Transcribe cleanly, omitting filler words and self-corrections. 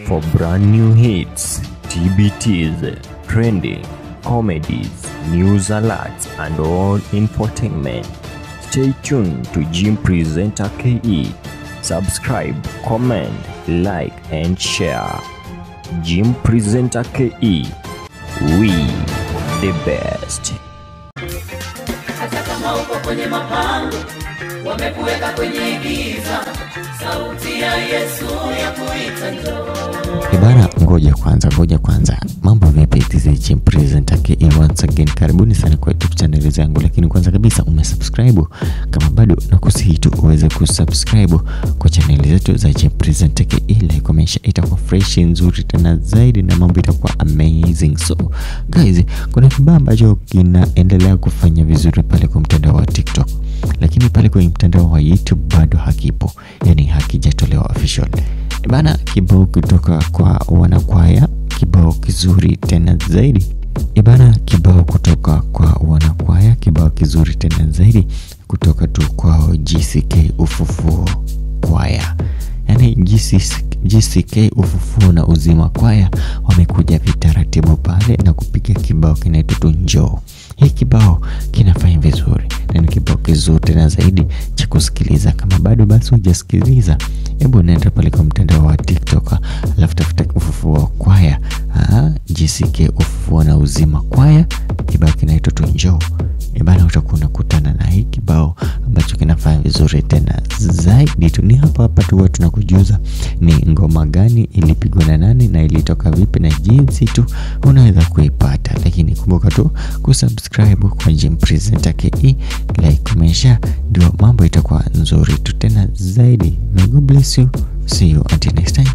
For brand new hits, TBTs, trending, comedies, news alerts, and all infotainment. Stay tuned to Jim Presenter KE. Subscribe, comment, like, and share. Jim Presenter KE. We the best. Hata kama uko kwenye mapango, wamekuweka kwenye giza, sauti ya Yesu ya kuita njoo. Bana, ngoja kwanza. Mambo vipi? This is Jim Presenter KE once again. Karibuni sana kwa YouTube channel zangu, lakini kwanza kabisa umesubscribe? Kama bado nakusihi tu uweze kusubscribe kwa channel zetu za Jim Presenter KE, like, comment, itakuwa fresh nzuri tena zaidi na mambo itakuwa amazing. So guys, kuna kibao ambacho kinaendelea kufanya vizuri pale kwa mtandao wa TikTok, lakini pale kwenye mtandao wa YouTube bado hakipo, yani hakijatolewa official. Bana, kibao kutoka kwa wanakwaya, kibao kizuri tena zaidi. Bana, kibao kutoka kwa wanakwaya, kibao kizuri tena zaidi kutoka tu kwa GCK Ufufuo Kwaya. Yani GCK Ufufuo na Uzima Kwaya wamekuja vitaratibu pale na kupiga kibao kinaitwa tu Njoo. Hii kibao kinafanya vizuri na ni kibao kizuri tena zaidi cha kusikiliza. Kama bado basi hujasikiliza, hebu nenda pale kwa mtandao wa TikTok, alafu tafuta Ufufuo Kwaya, GCK Ufufuo na Uzima Kwaya, kibao kinaitwa tu Njoo. Bana, utakuwa unakutana na hii kibao ambacho kinafanya vizuri tena zaidi. Tu ni hapa hapa tu tunakujuza ni ngoma gani ilipigwa na nani na ilitoka vipi na jinsi tu unaweza kuipata. Lakini kumbuka tu kusubscribe kwa Jim Presenter KE, like, comment, share, ndio mambo itakuwa nzuri tu tena zaidi. May God bless you. See you until next time.